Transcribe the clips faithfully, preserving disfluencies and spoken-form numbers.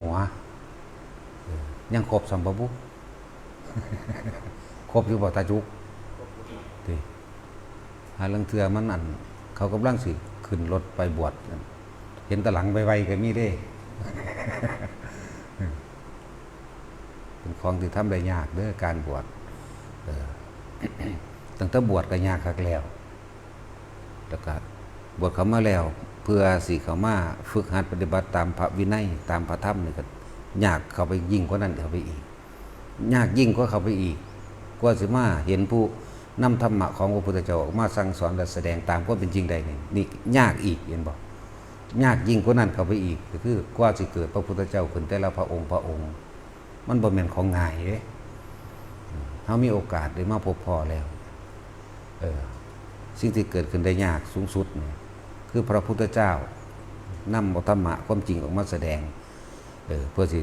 หัว เออ ยังครบซ้ำบ่บุ ครบอยู่บ่ตาจุก ติ หาลางเทื่อมันอัน เขากำลังสิขึ้นรถไปบวช เห็นแต่หลังไวๆก็มีเด้ เป็นของที่ทำได้ยากเด้อ การบวช เออ ตั้งแต่บวชก็ยากคักแล้ว แล้วก็บวชเข้ามาแล้ว เพื่อสิเข้ามาฝึกหัดปฏิบัติตามพระวินัย ตามพระธรรมนี่ก็ยากเข้าไปยิ่งกว่านั้นเข้าไปอีก ยากยิ่งกว่าเข้าไปอีก กว่าสิมาเห็นผู้นำธรรมะของพระพุทธเจ้าออกมาสั่งสอนและแสดงตามความเป็นจริงได้นี่ นี่ยากอีก เห็นบ่ ยากยิ่งกว่านั้นเข้าไปอีก ก็คือกว่าสิเกิดพระพุทธเจ้าขึ้นแต่ละพระองค์พระองค์ มันบ่แม่นของง่ายเด้ เฮามีโอกาสได้มาพบพ้อแล้ว เออ สิ่งที่เกิดขึ้นได้ยากสูงสุดนี่ คือพระพุทธเจ้านำเอาธรรมะความจริงออกมาแสดง เออ เพื่อสิ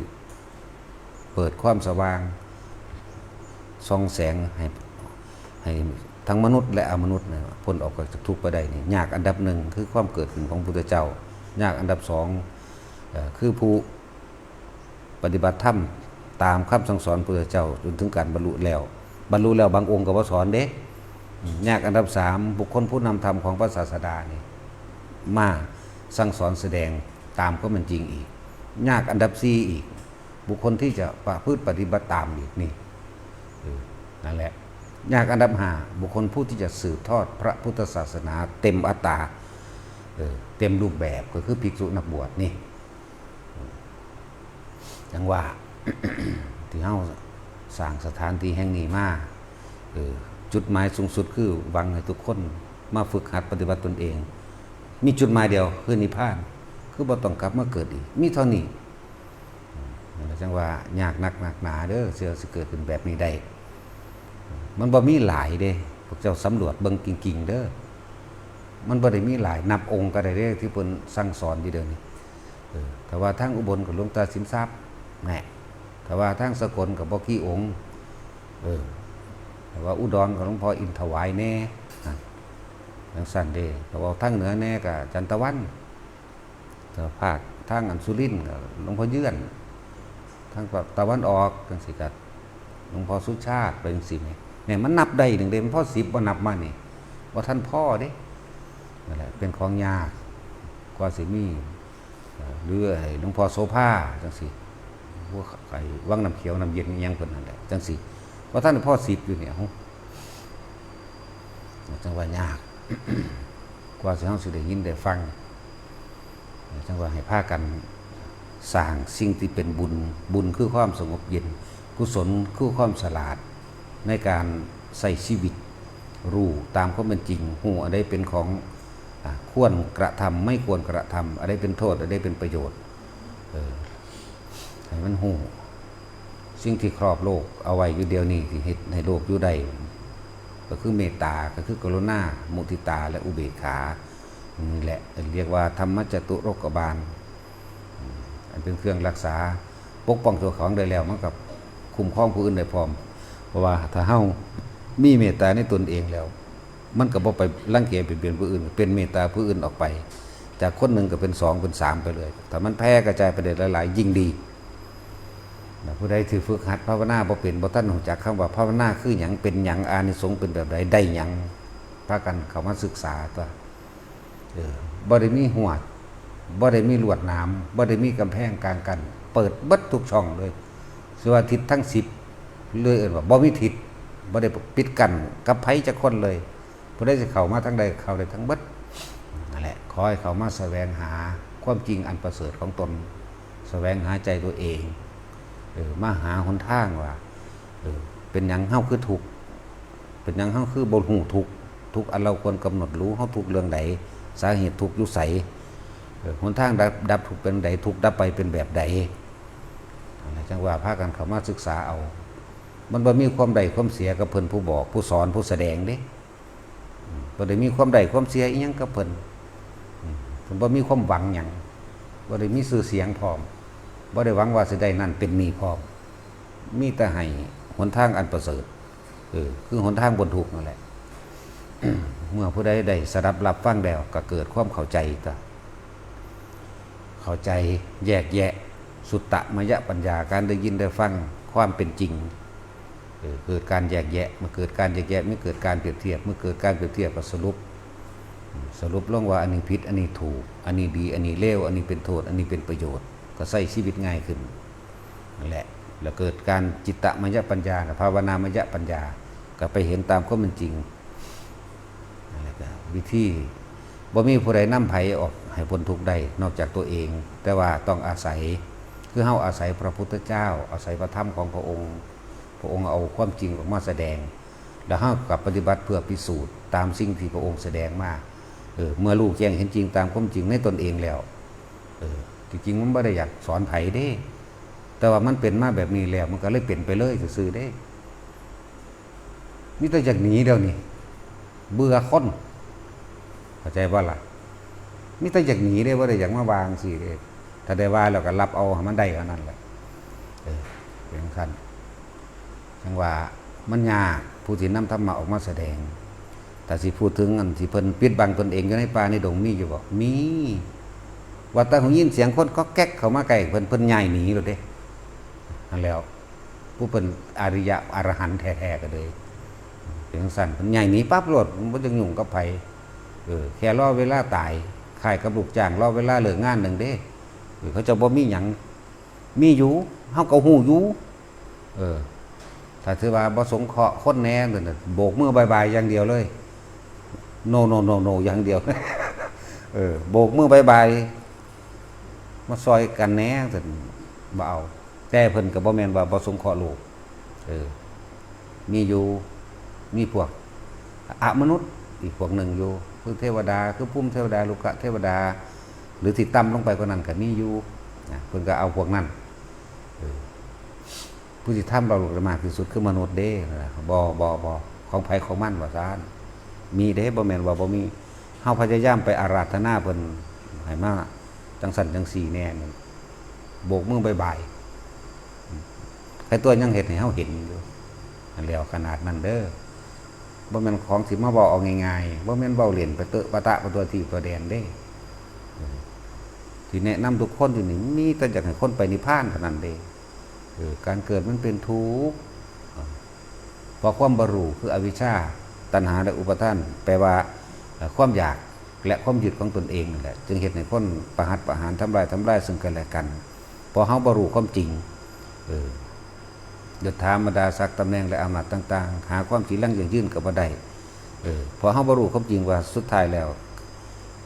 เปิดความสว่าง ส่องแสงให้ ให้ทั้งมนุษย์และอมนุษย์นะ พ้นออกจากทุกข์ไปได้นี่ ยากอันดับหนึ่งคือความเกิดขึ้นของพุทธเจ้า ยากอันดับสอง เอ่อ คือผู้ปฏิบัติธรรมตามคำสั่งสอนพุทธเจ้าจนถึงการบรรลุแล้ว บรรลุแล้วบางองค์ก็บ่สอนเด้ อืม ยากอันดับสาม บุคคลผู้นำธรรมของพระศาสดานี่ มาสั่งสอนแสดงตามความเป็นจริงอีก ยากอันดับสี่อีก บุคคลที่จะประพฤติปฏิบัติตามอีกนี่ เออ นั่นแหละ ยากอันดับห้า บุคคลผู้ที่จะสืบทอดพระพุทธศาสนาเต็มอัตตา เออ เต็มรูปแบบ ก็คือภิกษุนักบวชนี่ จั่งว่า ที่เฮาสร้างสถานที่แห่งนี้มา เออ จุดหมายสูงสุดคือหวังให้ทุกคนมาฝึกหัดปฏิบัติตนเอง มีจุดหมายเดียวคือนิพพาน คือบ่ต้องกลับมาเกิดอีก มีเท่านี้ นั่นแหละจั่งว่ายากนักหนักหนาเด้อ เชื่อสิเกิดขึ้นแบบนี้ได้ มันบ่มีหลายเด้ พวกเจ้าสำรวจเบิ่งจริงๆเด้อ มันบ่ได้มีหลาย นับองค์ก็ได้เด้ ที่เพิ่นสั่งสอนอยู่เดี๋ยวนี้ เออ ถ้าว่าทางอุบลก็หลวงตาสินทรัพย์ แหม ถ้าว่าทางสกลก็บ่กี่องค์ เออ ถ้าว่าอุดรก็หลวงพ่ออินถวายแน่ นั่น จั่งซั้นเด้ ถ้าว่าทางเหนือแน่ก็อาจารย์ตะวัน ถ้าภาคทางอันสุรินทร์ก็หลวงพ่อเยื่อน ทางตะวันออกจั่งซี้ก็หลวงพ่อสุชาติ ไปจั่งซี้แหม เนี่ยมันนับได้หนึ่งเด้ มันพอสิบบ่นับมานี่ บ่ทันพอเด้ นั่นแหละ เป็นของยาก กว่าสิมี เอ่อ หรือไอ้หลวงพ่อโสภาจั่งซี้ พวกไอ้วังน้ำเขียวน้ำเย็นอิหยังเพิ่นนั่นแหละ จั่งซี้ บ่ทันพอสิบอยู่เนี่ย จั่งว่ายาก กว่าสิ เฮาสิได้ยินได้ฟัง จั่งว่าให้พากันสร้างสิ่งที่เป็นบุญ บุญคือความสงบเย็น กุศลคือความฉลาดในการใช้ชีวิต รู้ตามความเป็นจริง ฮู้อันใดเป็นของ อ่ะ ควรกระทำ ไม่ควรกระทำ อันใดเป็นโทษ อันใดเป็นประโยชน์ เออ ให้มันฮู้ สิ่งที่ครอบโลกเอาไว้อยู่เดี๋ยวนี้ ที่เฮ็ดให้โลกอยู่ได้ ก็คือเมตตา ก็คือกรุณา มุทิตา และอุเบกขา นี่แหละเรียกว่าธรรมจตุรกบาล อืม อันเป็นเครื่องรักษา ปกป้องเจ้าของได้แล้ว มันก็คุ้มครองผู้อื่นได้พร้อม เพราะว่าถ้าเฮามีเมตตาในตนเองแล้ว มันก็บ่ไปรังแกเบียดเบียนผู้อื่น เป็นเมตตาผู้อื่นออกไป จากคนหนึ่งก็เป็นสอง เป็นสามไปเลย ถ้ามันแผ่กระจายไปได้หลายๆ ยิ่งดี นะ ผู้ใดที่ฝึกหัดภาวนาบ่เป็น บ่ทันรู้จักคำว่าภาวนาคือหยัง เป็นหยัง อานิสงส์เป็นแบบใด ได้หยัง พากันเข้ามาศึกษาตัว เออ บ่ได้มีฮวด บ่ได้มีลวดหนาม บ่ได้มีกำแพงกลางกั้น เปิดเบิดทุกช่องเลย สิว่าทิศทั้งสิบ เลยเอิ้นว่าบ่มีทิศ บ่ได้ปิดกั้นกับไผจักคนเลย ผู้ใดสิเข้ามาทางใดเข้าได้ทั้งเบิด นั่นแหละ ขอให้เข้ามาแสวงหาความจริงอันประเสริฐของตน แสวงหาใจตัวเอง เออ มาหาหนทางว่า เออ เป็นหยังเฮาคือทุกข์ เป็นหยังเฮาคือบ่ฮู้ทุกข์ ทุกข์อันเราควรกำหนดรู้ เฮาทุกข์เรื่องใด สาเหตุทุกข์อยู่ไส เออ หนทางดับ ดับทุกข์เป็นใด ทุกข์ดับไปเป็นแบบใด นั่นแหละจั่งว่าพากันเข้ามาศึกษาเอา มันบ่มีความได้ความเสียกับเพิ่นผู้บอก ผู้สอน ผู้แสดงเด้ อืม บ่ได้มีความได้ความเสียอิหยังกับเพิ่น อืม เพิ่นบ่มีความหวังหยัง บ่ได้มีชื่อเสียงพร้อม บ่ได้หวังว่าสิได้นั่นเป็นนี่พร้อม มีแต่ให้หนทางอันประเสริฐ เออ คือหนทางพ้นทุกข์นั่นแหละ เมื่อผู้ใดได้สดับรับฟังแล้ว ก็เกิดความเข้าใจตั๊ว เข้าใจแยกแยะ สุตตมยปัญญา การได้ยินได้ฟังความเป็นจริง เออ เกิดการแยกแยะ เมื่อเกิดการแยกแยะ เมื่อเกิดการเปรียบเทียบ เมื่อเกิดการเปรียบเทียบก็สรุป อืม สรุปลงว่าอันนี้ผิด อันนี้ถูก อันนี้ดี อันนี้เลว อันนี้เป็นโทษ อันนี้เป็นประโยชน์ ก็ใช้ชีวิตง่ายขึ้น นั่นแหละ แล้วเกิดการจิตตมยปัญญา กับภาวนามยปัญญา ก็ไปเห็นตามความเป็นจริง นั่นแหละครับ วิธี บ่มีผู้ใดนำไผออกให้พ้นทุกข์ได้นอกจากตัวเอง แต่ว่าต้องอาศัย คือเฮาอาศัยพระพุทธเจ้า อาศัยพระธรรมของพระองค์ พระองค์เอาความจริงออกมาแสดง แล้วเฮากลับปฏิบัติเพื่อพิสูจน์ตามสิ่งที่พระองค์แสดงมา เออ เมื่อรู้แจ้งเห็นจริงตามความจริงในตนเองแล้ว เออ ที่จริงมันบ่ได้อยากสอนไผเด้ แต่ว่ามันเป็นมาแบบนี้แล้ว มันก็เลยเป็นไปเลยซื่อๆเด้ มีแต่อยากหนีเดี๋ยวนี้ เบื่อคน เข้าใจบ่ล่ะ มีแต่อยากหนีเด้ บ่ได้อยากมาว่าจั่งซี้เด้ ถ้าได้ว่าแล้วก็รับเอาให้มันได้เท่านั้นแหละ เออ เป็นจั่งซั้น จั่งว่ามันยาก ผู้ที่นำธรรมะออกมาแสดง แต่สิพูดถึงอันที่เพิ่นปิดบังตนเองอยู่ในป่าในดงมีอยู่บ่ มี ว่าแต่หงยินเสียงคนก๊อกแก๊กเข้ามาใกล้เพิ่น เพิ่นย้ายหนีโลดเด้ นั่นแหล้ว ผู้เพิ่นอริยะอรหันต์แท้ๆก็เลย เป็นจั่งซั้น เพิ่นย้ายหนีปั๊บโลด มันบ่จักยุ่งกับไผ เออ แค่รอเวลาตาย คล้ายกับลูกจ้างรอเวลาเลิกงานหนึ่งเด้ เออ เขาเจ้าบ่มีหยัง มีอยู่ เฮาก็ฮู้อยู่ เออ ถ้าถือว่าบ่สงเคราะห์คนแหน่ โบกมือบายบายอย่างเดียวเลย no no no no อย่างเดียว เออ โบกมือบายบาย มาซอยกันแหน่ ซั่น บ่เอา แต่เพิ่นก็บ่แม่นว่าบ่สงเคราะห์โลก เออ มีอยู่ มีพวกอมนุษย์อีกพวกหนึ่งอยู่ คือเทวดา คือภูมิเทวดา รุกขเทวดา หรือที่ต่ำลงไปกว่านั้นก็มีอยู่ นะ เพิ่นก็เอาพวกนั้น เออ ผู้ที่ทำเราโลกได้มากที่สุดคือมนุษย์เด้ บ่ บ่ บ่ ของไผของมันว่าซั่น มีเด้ บ่แม่นว่าบ่มี เฮาพยายามไปอาราธนาเพิ่นให้มาจั่งซั้นจั่งซี้แหน่ โบกมือบายบาย ใครตัวยังเฮ็ดให้เฮาเห็นอยู่ อันแล้วขนาดนั้นเด้อ บ่แม่นของสิมาเว้าเอาง่ายๆ บ่แม่นเว้าเล่นไปเตอะปะตะไปทั่วทีปทั่วแดนเด้ เออ ที่แนะนำทุกคนอยู่นี่ มีแต่อยากให้คนไปนิพพานเท่านั้นเด้ เออ การเกิดมันเป็นทุกข์ เออ เพราะความบ่รู้คืออวิชชา ตัณหา และอุปาทาน แปลว่า เอ่อ ความอยากและความยึดของตนเองนั่นแหละ จึงเฮ็ดให้คนประหัตประหาร ทำลาย ทำลายซึ่งกันและกัน เพราะเฮาบ่รู้ความจริง เออ ยศถาบรรดาศักดิ์ ตำแหน่ง และอำนาจต่างๆ หาความจีรังยั่งยืนก็บ่ได้ เออ เพราะเฮาบ่รู้ความจริงว่าสุดท้ายแล้ว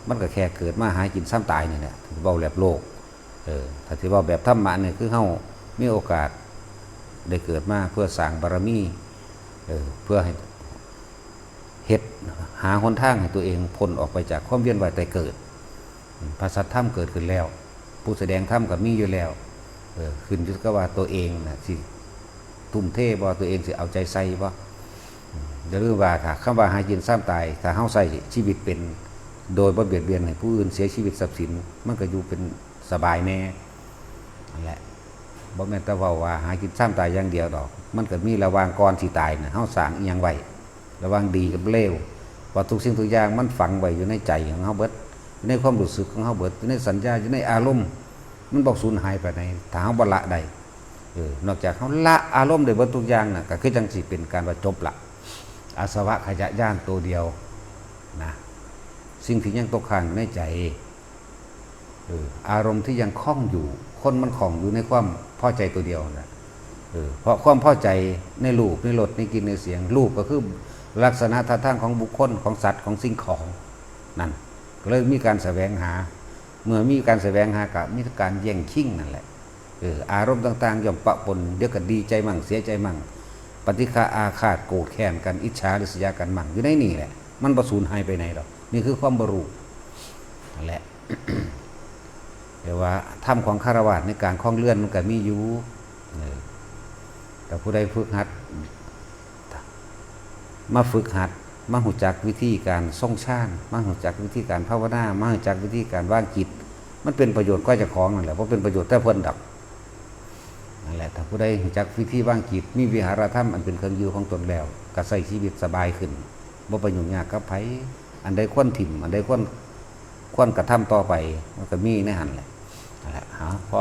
มันก็แค่เกิดมาหากินซ่ำตายนี่แหละ เว้าแบบโลก เออ ถ้าสิเว้าแบบธรรมะนี่คือเฮามีโอกาสได้เกิดมาเพื่อสร้างบารมี เออ เพื่อให้เฮ็ด หาหนทางให้ตัวเองพ้นออกไปจากความเวียนว่ายตายเกิด พระสัทธรรมเกิดขึ้นแล้ว ผู้แสดงธรรมก็มีอยู่แล้ว เออ ขึ้นอยู่กับว่าตัวเองน่ะสิทุ่มเทบ่ ตัวเองสิเอาใจใส่บ่ อืม อย่าลืมว่าถ้าคำว่าหากินซ่ำตาย ถ้าเฮาใช้ชีวิตเป็น โดยบ่เบียดเบียนให้ผู้อื่นเสียชีวิตทรัพย์สิน มันก็อยู่เป็นสบายแหน่ นั่นแหละ บ่แม่นแต่เว้าว่าหากินซ่ำตายอย่างเดียวดอก มันก็มีระหว่างก่อนสิตายน่ะ เฮาสร้างอิหยังไว้ ระหว่างดีกับเลว ว่าทุกสิ่งทุกอย่างมันฝังไว้อยู่ในใจของเฮาเบิด อยู่ในความรู้สึกของเฮาเบิด อยู่ในสัญญา อยู่ในอารมณ์ มันบ่สูญหายไปไหน ถ้าเฮาบ่ละได้ เออ นอกจากเฮาละอารมณ์ได้เบิดทุกอย่างน่ะ ก็คือจั่งสิเป็นการว่าจบละ อาสวะขยะย้านตัวเดียวนะ สิ่งที่ยังตกค้างอยู่ในใจ เออ อารมณ์ที่ยังคล้องอยู่ คนมันคล้องอยู่ในความพอใจตัวเดียวน่ะ เออ เพราะความพอใจในรูป ในรส ในกลิ่น ในเสียง รูปก็คือลักษณะท่าทางของบุคคล ของสัตว์ ของสิ่งของ นั่น ก็เลยมีการแสวงหา เมื่อมีการแสวงหาก็มีการแย่งชิงนั่นแหละ เออ อารมณ์ต่างๆ ย่อมปะปน เดี๋ยวก็ดีใจมั่ง เสียใจมั่ง ปฏิฆะอาฆาต โกรธแค้นกัน อิจฉาริษยากันมั่ง อยู่ในนี่แหละ มันบ่สูญหายไปไหนดอก นี่คือความบ่รู้ นั่นแหละ แต่ว่าธรรมของฆราวาสในการครองเรือนมันก็มีอยู่ เออ แต่ผู้ใดฝึกหัด มาฝึกหัด มารู้จักวิธีการทรงฌาน มารู้จักวิธีการภาวนา มารู้จักวิธีการวางจิต มันเป็นประโยชน์กว่าเจ้าของนั่นแหละ บ่เป็นประโยชน์แต่เพิ่นดอก นั่นแหละ ถ้าผู้ใดรู้จักวิธีวางจิต มีวิหารธรรมอันเป็นเครื่องอยู่ของตนแล้ว ก็ใช้ชีวิตสบายขึ้น บ่ไปยุ่งยากกับไผ อันใดควรถิ่ม อันใดควร ควรกระทำต่อไป มันก็มีในหั่นแหละ นั่นแหละ เอา พอ